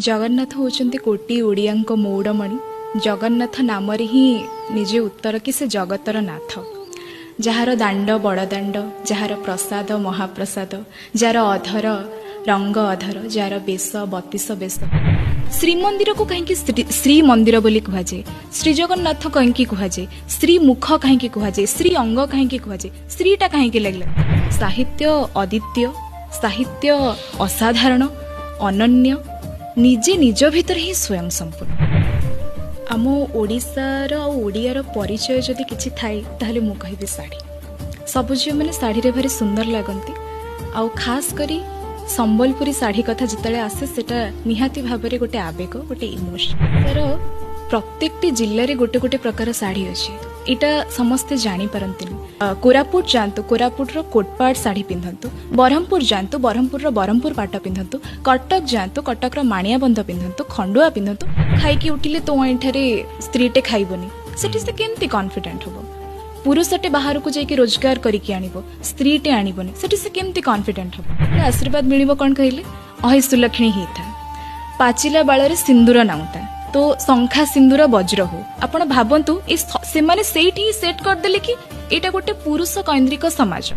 ଜଗନ୍ନାଥ ହେଉଛନ୍ତି କୋଟି ଓଡ଼ିଆଙ୍କ ମଉଡ଼ମଣି। ଜଗନ୍ନାଥ ନାମରେ ହିଁ ନିଜେ ଉତ୍ତର କି ସେ ଜଗତର ନାଥ, ଯାହାର ଦାଣ୍ଡ ବଡ଼ଦାଣ୍ଡ, ଯାହାର ପ୍ରସାଦ ମହାପ୍ରସାଦ, ଯାହାର ଅଧର ରଙ୍ଗ ଅଧର, ଯାହାର ବେଶ ବତିଶ ବେଶ। ଶ୍ରୀମନ୍ଦିରକୁ କାହିଁକି ଶ୍ରୀମନ୍ଦିର ବୋଲି କୁହାଯାଏ? ଶ୍ରୀଜଗନ୍ନାଥ କାହିଁକି କୁହାଯାଏ? ଶ୍ରୀମୁଖ କାହିଁକି କୁହାଯାଏ? ଶ୍ରୀ ଅଙ୍ଗ କାହିଁକି କୁହାଯାଏ? ଶ୍ରୀଟା କାହିଁକି ଲାଗିଲା? ସାହିତ୍ୟ ଅଦ୍ୱିତୀୟ, ସାହିତ୍ୟ ଅସାଧାରଣ, ଅନନ୍ୟ, ନିଜେ ନିଜ ଭିତରେ ହିଁ ସ୍ୱୟଂ ସମ୍ପୂର୍ଣ୍ଣ। ଆମ ଓଡ଼ିଶାର ଆଉ ଓଡ଼ିଆର ପରିଚୟ ଯଦି କିଛି ଥାଏ, ତାହେଲେ ମୁଁ କହିବି ଶାଢ଼ୀ। ସବୁ ଝିଅମାନେ ଶାଢ଼ୀରେ ଭାରି ସୁନ୍ଦର ଲାଗନ୍ତି, ଆଉ ଖାସ୍ କରି ସମ୍ବଲପୁରୀ ଶାଢ଼ୀ କଥା ଯେତେବେଳେ ଆସେ, ସେଟା ନିହାତି ଭାବରେ ଗୋଟେ ଆବେଗ, ଗୋଟେ ଇମୋସନ୍। ତାର ପ୍ରତ୍ୟେକଟି ଜିଲ୍ଲାରେ ଗୋଟେ ଗୋଟେ ପ୍ରକାର ଶାଢ଼ୀ ଅଛି, ଏଇଟା ସମସ୍ତେ ଜାଣିପାରନ୍ତିନି। କୋରାପୁଟ ଯାଆନ୍ତୁ, କୋରାପୁଟର କୋଟପାଡ଼ ଶାଢ଼ୀ ପିନ୍ଧନ୍ତୁ। ବ୍ରହ୍ମପୁର ଯାଆନ୍ତୁ, ବ୍ରହ୍ମପୁରର ବ୍ରହ୍ମପୁର ପାଟ ପିନ୍ଧନ୍ତୁ। କଟକ ଯାଆନ୍ତୁ, କଟକର ମାଣିଆବନ୍ଧ ପିନ୍ଧନ୍ତୁ, ଖଣ୍ଡୁଆ ପିନ୍ଧନ୍ତୁ। ଖାଇକି ଉଠିଲେ ତୋ ଏଠାରେ ସ୍ତ୍ରୀଟେ ଖାଇବନି, ସେଠି ସେ କେମିତି କନଫିଡେଣ୍ଟ ହବ? ପୁରୁଷଟେ ବାହାରକୁ ଯାଇକି ରୋଜଗାର କରିକି ଆଣିବ, ସ୍ତ୍ରୀଟେ ଆଣିବନି, ସେଠି ସେ କେମିତି କନଫିଡେଣ୍ଟ ହବ? ଆଶୀର୍ବାଦ ମିଳିବ କ'ଣ କହିଲେ, ଅହେ ସୁଲକ୍ଷଣୀ ହେଇଥା, ପାଚିଲା ବାଳରେ ସିନ୍ଦୁର ନାଉତା, ତ ଶଙ୍ଖା ସିନ୍ଦୁର ବଜ୍ର ହଉ। ଆପଣ ଭାବନ୍ତୁ, ଏ ସେମାନେ ସେଇଠି ହିଁ ସେଟ୍ କରିଦେଲେ କି ଏଇଟା ଗୋଟେ ପୁରୁଷ କୈନ୍ଦ୍ରିକ ସମାଜ।